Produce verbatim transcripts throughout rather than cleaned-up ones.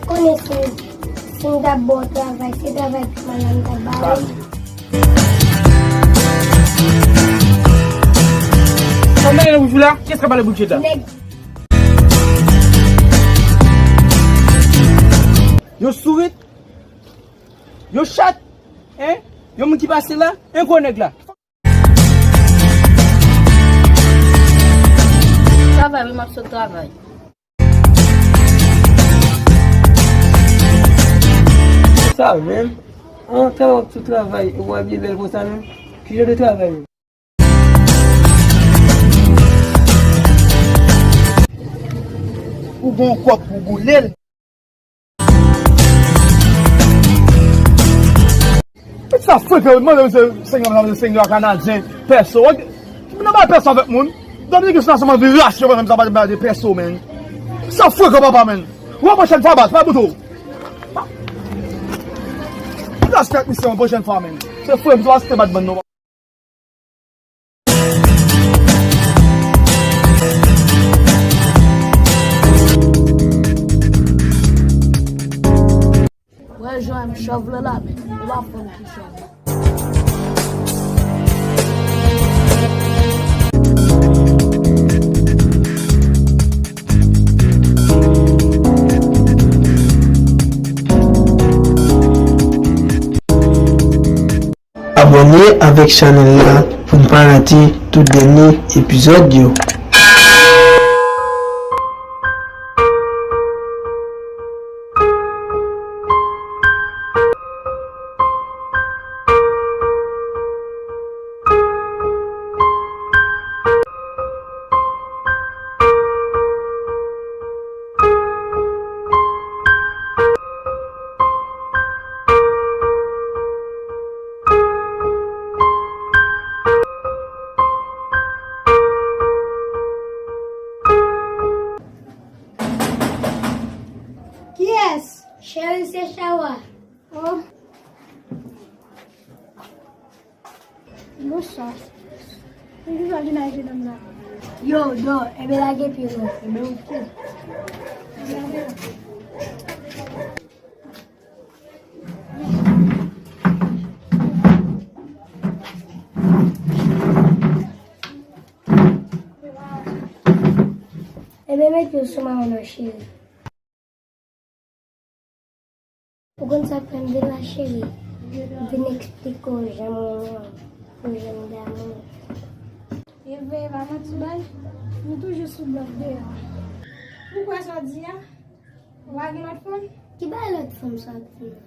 Konnen si, si m t ap ba w travay, se travay pi mal la m t ap ba ou. Sa w mele nan bouch ou la? Kiyès k ap pale bouch la? Nèg. Yo sourit, yo chat, hein? Yon moun ki pase la, yon gwo nèg la. Travay, wi, m ap sot travay. Sa menm? An, travay, w ap sot travay, e w abiye bèl konsa menm? Ki jan de travay menm? Ou gon kòb pou boule l. Sa frekan, mande m se senglwa, mande m senglwa kanadyen, pèso. Wè, moun nan bay pèso avèk moun. Dominik se nan sèlman vin rache yo, menm sa pa bay de pèso, men. Sa frekan, papa, men. Wè, pwochèn fwa, bas, pa bout ou. Plas tèt misye, yon pwochèn fwa, men. Se frè m, se pa se te bat bann non. Wè jan m chòv la la, men ou pa fè m pi chòv. Abòne avèk chanèl la pou n pa rate tout dènye epizòd yo. Kiyès? Cheri, se Chawa. Oh. Bonswa. Mwen ki sa vin ak jenòm la? Yo, do, enben lage pye nou. Enben, oke. Enben, met yo sou mwen non, cheri. Ou konn sa k fè m vin la, cheri? M vin eksplike w jan m renmen w, pou jan m damou w. Eve, pa manti bay, nou toujou sou blòf deyò. Ou kwè sa w di a? Ou pa gen lòt fanm? Ki bay lòt fanm sa w ap di la?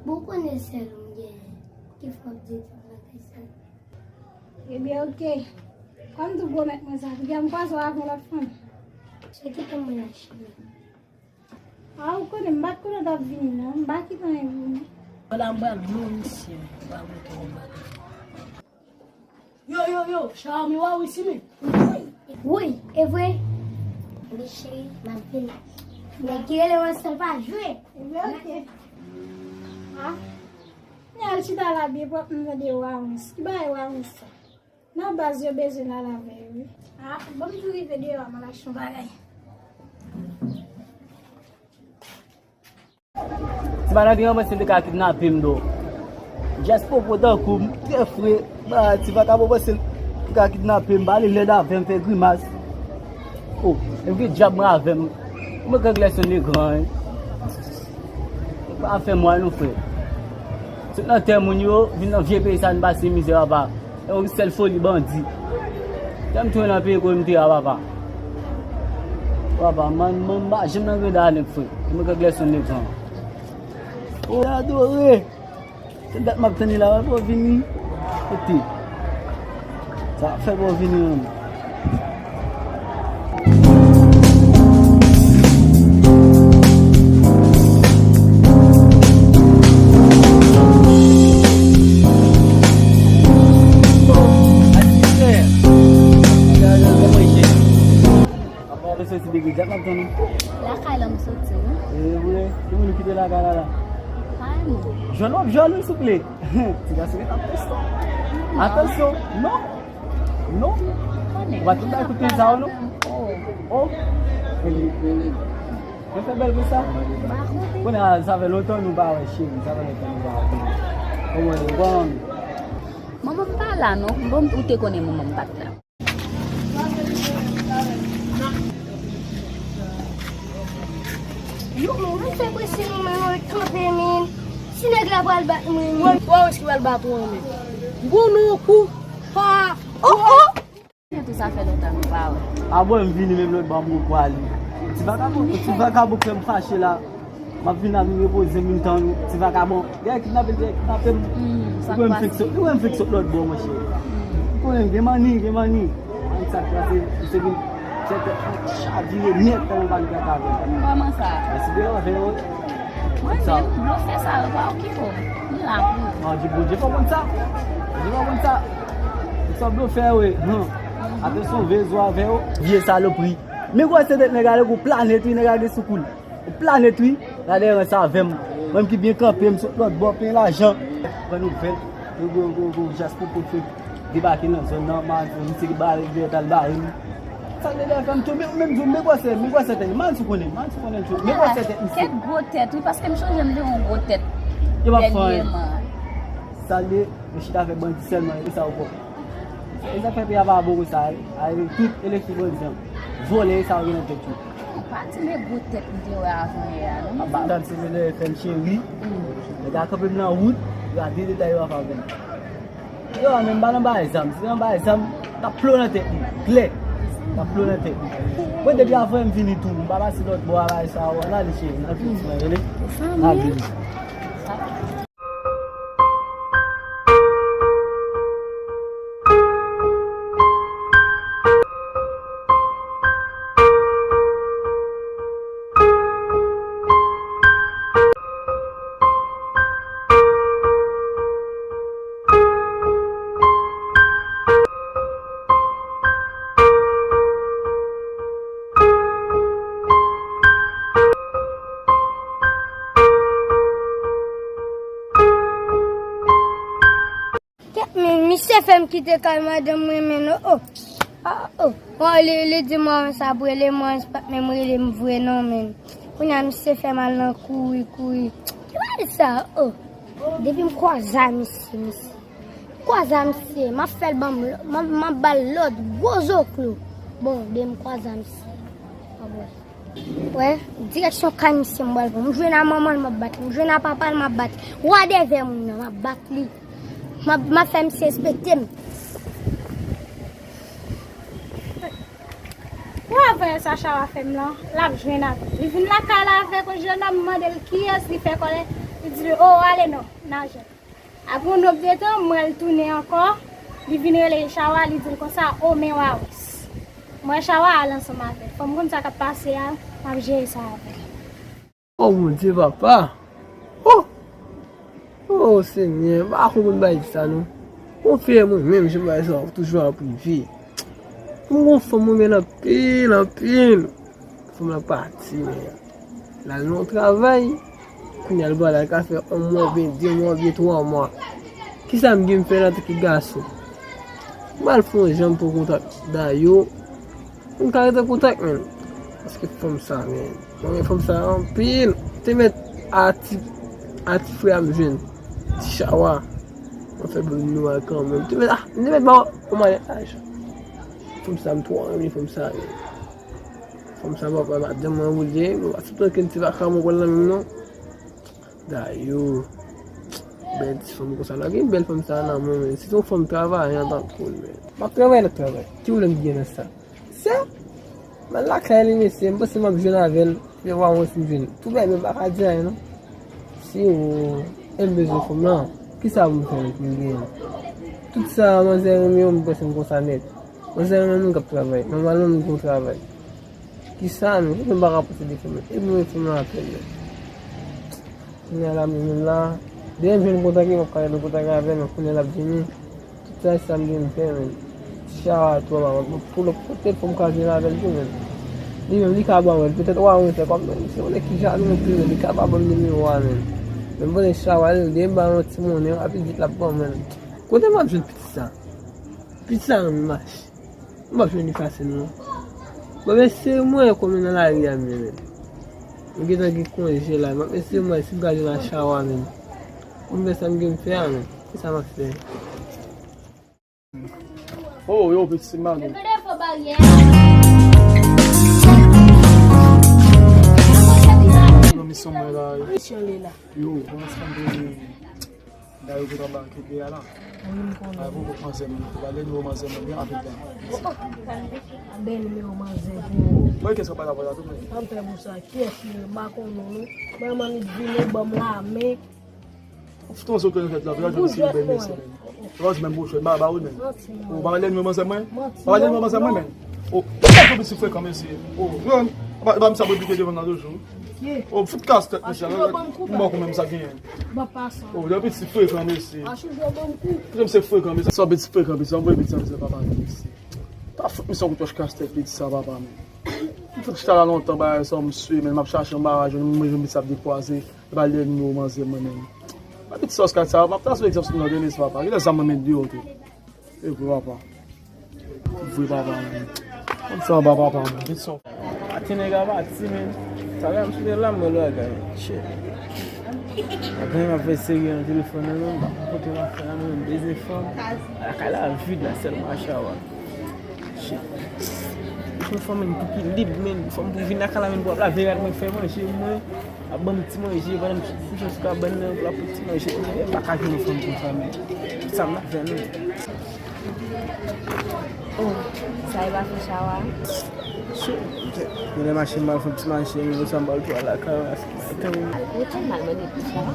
Bon, ou konnen sèl ou m genyen. Ki fè w ap di tout bagay sa? Ebyen, oke. Kòm tou pwomèt mwen sa, piga m kwaze w avè yon lòt fanm. Sa ki fè mwen la, cheri? A, ou konnen, m pa t konnen w t ap vini, non. M pa kite anyen pou ou, non. Vwala, m pral dlo, misye. M pral rete yon bagay. Yo, yo, yo, Xiaomi, w a wi, si men. Wi, e vre. Ebyen, cheri, m ap vini. Nèg ki rele mwen san pa jwe. Ebyen, oke. A. Ni al chita la byen pwòp, m tande w a wons. Ki bagay w a wons sa? Nan baz yo bezwen l al avè yo, wi. A, ban m tou rive deyò a, m al achte yon bagay. Ti malandren an panse l te ka kidnape m, do. Jès popo tankou m, trè fre. Ba, ti vakabon panse l te ka kidnape m, ba li lèd avè m, fè grimas. O, e ki dyab mwen avè m. Mwen grangles yon negran, wi. Pa fè m wè non, frè. Sot nan tè moun yo, vin nan vye peyi sa, n pase mizè, papa. E yon sèl foli bandi. Tè m tounen nan peyi kote m te a, papa. Papa, man, man, m pa janm nan granda nèg, frè. Mwen grangles yon negran. O, adore. Se dat m ap tann li la, wè, pou vini. Kote? Sa ap fè pou vini, menm. Apa w soti depi dat m ap tann ou? Lakay la m soti, wi. E vre? Ki moun ou kite lakay la la? Pa yon moun. Jwenn w ap jwenn wi souple. Ti gason gen ap teste w. Atansyon, non. Non. Konnen. Ou pa tout bay kout pye sa yo non. Oh. Oh. Mwen fè bèl konsa. Kounye a, sa fè lontan nou pa wè, cheri. Sa fè lontan nou pa wè. Kòman nou, kòman nou? Manman m pa la, non. Bon, ou te konnen manman m pa t la. Yo, men, mwen fè prese, non, men, mwen kanpe, men. Si nèg la pral bat mwen, men. Wè, wè, ki pral bat ou, men. Gwo non kou. Ha. Oh, oh. Tou sa fè lontan nou pa wè. A bon, m vini menm lòt bò, m gon pwale. Ti vakabon, ti vakabon fè m fache la. M ap vin la, vin repoze m, vin tann ou. Ti vakabon. Gade kidnape l, gade kidnape m. Hmm, sa k pase? Ou wè m fèk sot lòt bò, monchè. Ou konnen m gen manni, gen manni. Manni sa k pase, misye vin fè tèt mwen chavire nèt, tèlman m pa gen tèt avè l. Kòman sa? Mèsi de avè yo. Mwen menm, blofè sa yo pa okipe w. M la pou ou. Non, di Bondye fò konn sa. Bondye fò konn sa. Ou sa blofè yo ye. Atansyon, veye zo avè yo. Vye salopri. Men gwo se tèt nèg a, nèg ou planet wi, nèg a gen sou kou l. Ou planet wi. Gade rans avè m. Mwen ki byen kanpe, m sot lòt bò, plen lajan. Pran nouvèl. Gwo, gwo, gwo, gwo, Jaspo pou fè debake nan zòn nan, m a di misye ki bare, ki al bare m. Sa te dèyè fè m tou, men, men, men gwosè, men gwosè tèt, man sou konnen, man sou konnen tou, men gwosè tèt misye. Kèk gwo tèt, wi, paske m chonje m te yon gwo tèt. Yo pa fè anyen. Dènyèman. Sa l ye, yo chita fè bandi sèlman, e sa yo fò. E sa fè peyi a pa bon konsa, e, e, tout eleksyon bandi an. Vòlè, e sa yo gen nan tèt yo. Ou pa di men gwo tèt m te wè avan yè a, non. Ap bat m se mwen F M cheri. Nèg a kanpe m nan wout, yo a de detay yo ap avè m. Yo a menm pa nan bay zam, si nan bay zam, t ap plo nan tèt li, klè. T ap plo nan tèt li. Mwen depi avan m vini tou, m pa pase lòt bò a bay sa, w al ale cheri, n al fè ti manje, n al vini. Kèt men, misye fè m kite kay madanm mwen, men, o, o. A, o. Bon, li, li di mwen sa ap rele mwen, se pa t menm rele m vre non, men. Kounye a misye fè m al nan kouri, kouri. Ki bagay sa, o? Depi m kwaze a misye, misye. M kwaze a misye, m ap fè l ban m, m ap, m ap ba l lòd, gwo zoklo. Bon, depi m kwaze a misye. A bon. Wè, direksyon kay misye m pral pran. M jwenn a manman l, m ap bat li. M jwenn a papa l, m ap bat li. Wa dèyè moun nan, m ap bat li. M ap, m ap fè misye respekte m. Ou wè voyè sa Chawa fè m lan, l ap jwenn avè m. Li vin lakay la avèk yon jennonm, m mande l kiyès, li fè kòlè, li di, o, ale non, n a jwenn. Apre yon nòt de tan, m wè l tounen ankò, li vin rele Chawa, li di l konsa, o, men Wawès. M wè Chawa al ansanm avè l. Fò m konn sa k ap pase a, m ap jere sa avè l. O Bondye, papa! O! O Senyè, m pa konprann bagay sa non. Konfye mwen menm, jan bagay sa toujou ap rive. M gon fanm mwen renmen anpil, anpil. Fanm lan pati, men l al nan yon travay. Kounye a l pral al ka fè yon mwa oubyen de mwa oubyen twa mwa. Kisa m gen m fè la antanke gason? M al fè yon jan m pran kontak Dayo. M ka rete an kontak, men. Paske fanm sa, men. Mwen renmen fanm sa anpil. Te mèt a ti, a ti frè a m jwenn. Ti Chawa. Mwen fè bon nimewo a kanmenm. Te mèt, a, m te mèt ba w yon malèt lajan. Fanm sa, m twò renmen fanm sa, men. Fanm sa, papa, madanm mwen woule, mwen pa sot okenn ti vakabon pral nan menm non. Dayo, bèl ti fanm konsa la. Gen bèl fanm sa nan mwen, men. Se yon fanm travayan tankou l, men. M ap travay lòt travay. Ki pwoblèm ki gen nan sa? Sa? M al lakay li, mesye, m panse m ap jwenn avè l. Fè wa mwen si m jwenn. Tou bèl, men m pa ka di anyen, non. Si ou, e m bezwen fanm lan, kisa pou m fè pou m genyen l? Tout sa, manzè renmen yo, m panse m konsa nèt. Manzè renmen moun k ap travay. Nòmalman, moun ki gon travay. Kisa, men? Poutèt m pa ka posede fanm lan? E pou mwen fanm lan apèl, men. Kounye a la, mwen menm la, depi m jwenn kontak li, m ap ka rete an kontak avè l, men kounye a l ap vini. Tout sa, se sa m gen m fè, men. Ti Chawa twò ba mwen. Pou lòt kote, pou m ka jwenn avè l tou, men. Li menm, li ka ban mwen. Petèt, wa mwen fè kòm, men, se yon nèg ki jalou anpil, men li ka pa ban m nimewo a, men. Men m panse Chawa, li, depi m ba l yon ti monnen, rapid vit l ap ban mwen. Kote m ap jwenn pitit sa? Pitit sa nan men mache. M p ap jwenn li fasil non. Bon, men se mwen kòm nan lari a, men, men. M gentan gen konje la. M ap eseye m wè si m ka jwenn a Chawa menm. Pou m fè sa m gen m fè a menm. Se sa m ap fè. Oh, yo, pitit mami. Nan misyon mwen la. Yo, kòman sa m te Dayou ki t anba ki te a la. Wi, m konnen. Ay, pou manzè mwen, pou ba lè nimewo manzè mwen, byen rapid la. Ba nimewo manzè pou ou. Mwen, kèske pa la pou la tou, men. Sa m fè pou sa? Kiyès li ye? M pa konnen non. Mwen, manmi vini, ban m lamen. Ou fout wè sa w konnen fèt la, vin al jwenn si bèl mesye, men. Ou pa di menm bouch, ba, ba ou menm. Ou pa ba lè nimewo manzè mwen? Pa ba lè nimewo manzè mwen, men. Oh, ou pa konn si frekan, mesye. Oh, ba, ba m sa pou pike devan nan toujou. Oh, fout kastèt, mesye. M ba ou menm sa genyen. Ba pa sa. Oh, yon pitit frekan, mesye. A chouchou ban m kou. Pitit se frekan, mesye. Sa pitit frekan, mesye. Anvoye pitit sa, mesye, papa, mesye. Pa fout misye kout wòch kastèt, pitit sa, papa, men. M fout chita la lontan, bagay sa, m swe, men m ap chache yon bagay, jwenn mwen, jwenn pitit sa ap dekwaze. E pa lè nimewo manzè mwen, men. Ba pitit sa, Oscar, sa, m ap ta sou egzanp sou nan tande, mesye, papa. Kilè zam mwen met deyò, tou? E vre, papa. Vre, papa, men. Konn sa anba papa, men. Vit son. Ati nèg a pati, men. Talè m sou la, mwen lè gay. Shit. Apre m ap fè serye nan telefòn nan, men. M pa konn kote m ap fè la, men. Bezwen fanm. Lakay la vid la, sèlman a Chawa. Shit. Mwen fanm, men, pou ki lib, men. Fanm pou vin lakay la, men, pou ap lave rad mwen, fè manje mwen. Ap ban m ti manje, pandan m kouche sou kabann nan, pou l ap pran ti manje pou mwen. M pa ka jwenn yon fanm konsa, men. Sa m ap fè, non? Oh, sa e pa fè Chawa? Shit. Mwen lè mache, m al fè yon ti mache, men sa m ba l tou al lakay, aske maten. Ou te mal mande pou Chawa?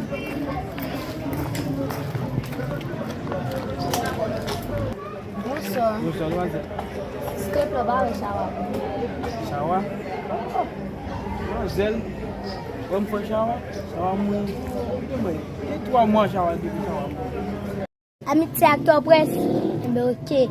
Bonswa. Bonswa, demwazèl. Silvouplè, ou pa wè Chawa? Chawa? Demwazèl, wè m fè Chawa? Chawa mouri. Koute mwen. Gen twa mwa Chawa depi Chawa mouri. Amitye ak Tòprès? Enben, oke.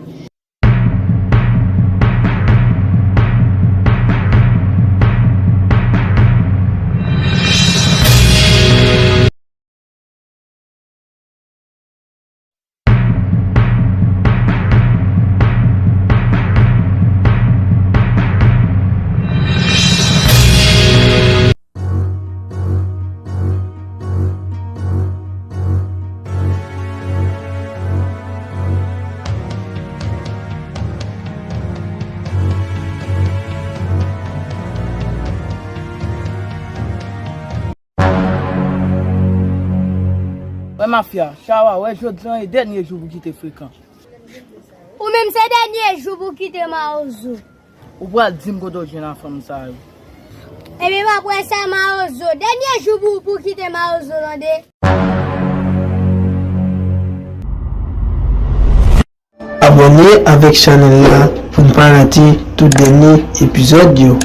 Wè mafya, Chawa, wè jodi an e dènye jou pou kite frekan. Ou menm se dènye jou pou kite mawozo. Ou pral di m kote w jwenn a fanm sa yo. Ebyen m ap wè sa mawozo. Dènye jou pou, pou kite mawozo, tande. Abòne avèk chanèl la pou n pa rate tout dènye epizòd yo.